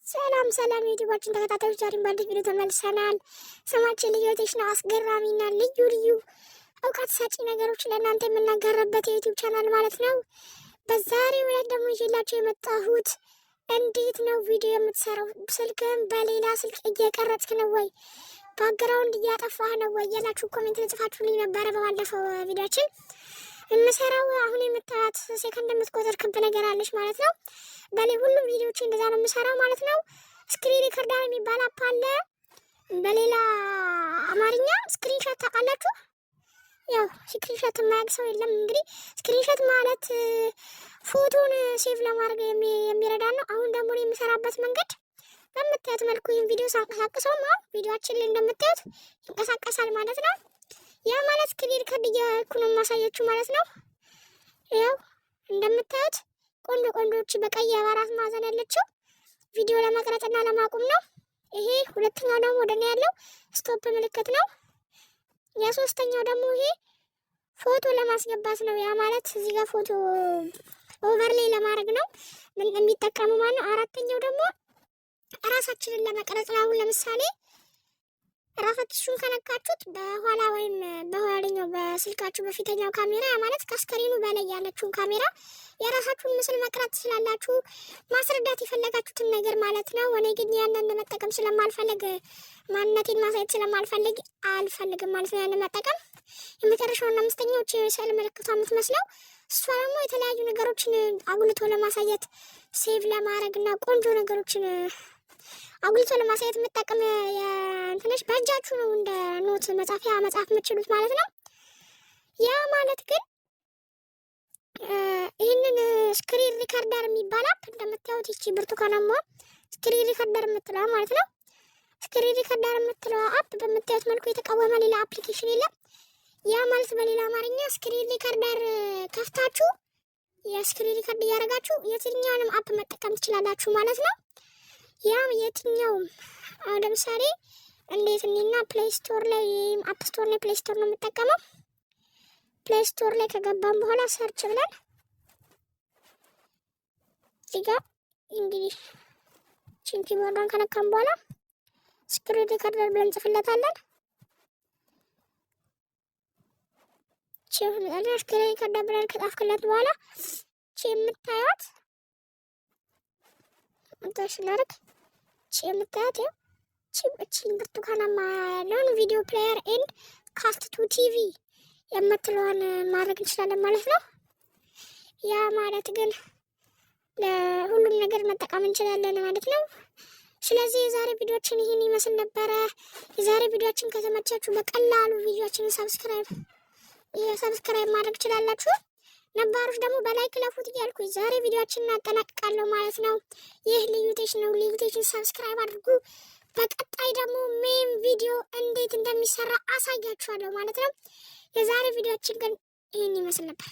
ሰላም ሰላም የዩቲዩባችን ተከታታዮች፣ ዛሬም በአዲስ ቪዲዮ ተመልሰናል። ስማችን ልዩ ቴች ነው። አስገራሚና ልዩ ልዩ እውቀት ሰጪ ነገሮች ለእናንተ የምናጋራበት የዩቲዩብ ቻናል ማለት ነው። በዛሬው ዕለት ደግሞ ይዤላችሁ የመጣሁት እንዴት ነው ቪዲዮ የምትሰራው? ስልክህን በሌላ ስልክ እየቀረጽክ ነው ወይ? Background እያጠፋህ ነው ወይ? እያላችሁ comment ጽፋችሁልኝ ነበረ በባለፈው ቪዲዮችን። የምሰራው አሁን የምታያት ሴከንድ የምትቆጥር ክብ ነገር አለች ማለት ነው። በላይ ሁሉም ቪዲዮዎች እንደዛ ነው የምሰራው ማለት ነው። Screen recorder የሚባል app አለ። በሌላ አማርኛ screenshot ታውቃላችሁ? ያው screenshot የማያውቅ ሰው የለም። እንግዲህ screenshot ማለት ፎቶን save ለማድረግ የሚረዳ ነው። አሁን ደግሞ የምሰራበት መንገድ በምታዩት መልኩ ይህን ቪዲዮ ሳንቀሳቅሰው አሁን ቪዲዮአችን ላይ እንደምታዩት ይንቀሳቀሳል ማለት ነው። ያ ማለት screen record እያልኩ ነው የማሳያችሁ ማለት ነው። ያው እንደምታዩት ቆንጆ ቆንጆች በቀይ አራት ማዕዘን ያለችው ቪዲዮ ለመቅረጽና ለማቆም ነው። ይሄ ሁለተኛው ደግሞ ወደ ያለው stop ምልክት ነው። የሶስተኛው ደግሞ ይሄ ፎቶ ለማስገባት ነው። ያ ማለት እዚህ ጋር ፎቶ overlay ለማድረግ ነው የሚጠቀሙ ማለት ነው። አራተኛው ደግሞ ራሳችንን ለመቅረጽ ነው። አሁን ለምሳሌ ራሳችሁን ከነካችሁት በኋላ ወይም በኋለኛው በስልካችሁ በፊተኛው ካሜራ፣ ያ ማለት ከ screen ኑ በላይ ያለችውን ካሜራ የራሳችሁን ምስል መቅረጽ ትችላላችሁ። ማስረዳት የፈለጋችሁትን ነገር ማለት ነው። እኔ ግን ያንን መጠቀም ስለማልፈልግ፣ ማንነቴን ማሳየት ስለማልፈልግ አልፈልግም ማለት ነው ያንን መጠቀም። የመጨረሻውና አምስተኛው የስዕል ምልክቷ የምትመስለው እሷ ደግሞ የተለያዩ ነገሮችን አጉልቶ ለማሳየት፣ save ለማድረግ እና ቆንጆ ነገሮችን አጉልቶ ለማሳየት የምጠቀም እንትነች። በእጃችሁ ነው እንደ note መጻፊያ መጻፍ የምትችሉት ማለት ነው። ያ ማለት ግን ይህንን screen recorder የሚባል app እንደምታዩት ይቺ ብርቱካናማ screen recorder የምትለዋ ማለት ነው። Screen recorder የምትለዋ app በምታዩት መልኩ የተቃወመ ሌላ application የለም። ያ ማለት በሌላ አማርኛ screen recorder ከፍታችሁ የ screen record እያደረጋችሁ የትኛውንም app መጠቀም ትችላላችሁ ማለት ነው። ያም የትኛውም አሁን ለምሳሌ እንዴት እኔና Play Store ላይ ወይም App Store ላይ፣ Play Store ነው የምጠቀመው። Play Store ላይ ከገባን በኋላ search ብለን እዚህ ጋር እንግዲህ ቺን keyboard ዷን ከነካን በኋላ screen recorder ብለን እንጽፍለታለን። Screen recorder ብለን ከጻፍክለት በኋላ ቺ የምታያት እንትን ስናደርግ ቺ የምታያት ያው ቺ ብርቱካናማ ያለውን video player and cast to TV የምትለዋን ማድረግ እንችላለን ማለት ነው። ያ ማለት ግን ለሁሉም ነገር መጠቀም እንችላለን ማለት ነው። ስለዚህ የዛሬ ቪዲዮችን ይህን ይመስል ነበረ። የዛሬ ቪዲዮችን ከተመቻችሁ በቀላሉ ቪዲዮችንን subscribe ማድረግ ትችላላችሁ። ነባሮች ደግሞ በ like ለፉት እያልኩ ዛሬ ቪዲዮችን እናጠናቅቃለሁ ማለት ነው። ይህ ልዩ ቴች ነው። ልዩ ቴችን subscribe አድርጉ። በቀጣይ ደግሞ main ቪዲዮ እንዴት እንደሚሰራ አሳያችኋለሁ ማለት ነው። የዛሬ ቪዲዮችን ግን ይህን ይመስል ነበር።